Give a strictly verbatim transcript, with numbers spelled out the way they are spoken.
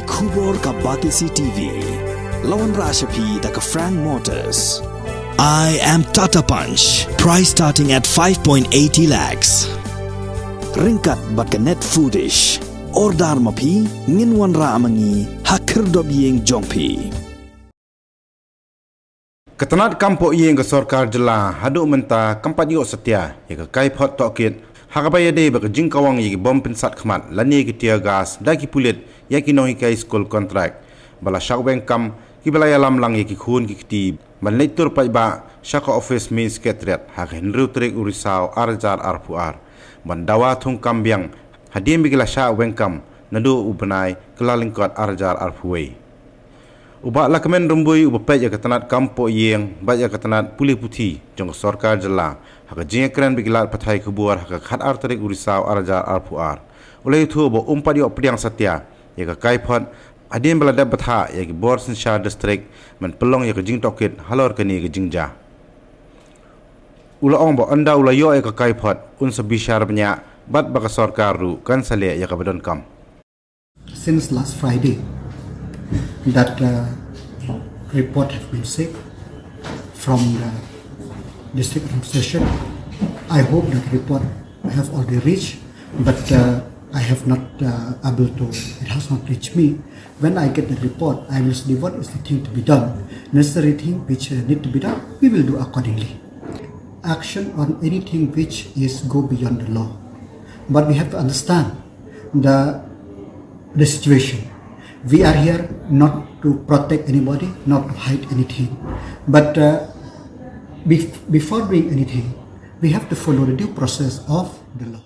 Khubor ka Batesi T V. La wanrah sha phi da ka Frank Motors. I am Tata Punch. Price starting at five point eighty lakhs. Ryngkat bad ka Net Foodish. Order ma phi, ngin wanrah ma ngi ha khyrdop ïing jong phi. Ka tnat kam poh ïing ka sorkar jylla haduh mynta kam pat ïoh satia ïa ka kaiphod tohkit, ha kaba ïadei bad ka jingkawang ïa ki bom pynsat khmat lane ki tear gas da ki pulit ïa ki nonghikai skul kontrak ba la shah weng kam, kiba la ïalam lang ïa ki khun ki kti ban leit tur paidbah sha ka office Main Secretariat ha ka hynriew tarik u Risaw ar hajar arphew ar ban dawa thung kam biang hadien ba ki la shah weng kam naduh u bnai Kyllalyngkot ar hajar arphew wei. U Bah Lahkmen Rymbui, uba peit ïa ka tnat kam poh ïing bad ïa ka tnat pule puthi jong ka sorkar jylla, ha ka jingïakren bad ki lad pathai khubor ha ka khatar tarik u Risaw ar hajar arphew ar, u la ïathuh ba um pat ïoh pdiang satia ïa ka kaiphod hadien ba la dep bthah ïa ki bor synshar district ban pynlong ïa ka jingtohkit halor kane ka jingjia. U la ong ba ynda u la ïoh ïa ka kaiphod, un sa bishar bniah bad ba ka sorkar ruh kan sa leh ïa kaba donkam. Since last Friday, that uh, report have been said from the district administration. I hope that report have already reached, but uh, I have not uh, able to. It has not reached me. When I get the report, I will see what is the thing to be done. Necessary thing which uh, need to be done, we will do accordingly. Action on anything which is go beyond the law. But we have to understand the the situation. We are here not to protect anybody, not to hide anything. But uh, bef- before doing anything, we have to follow the due process of the law.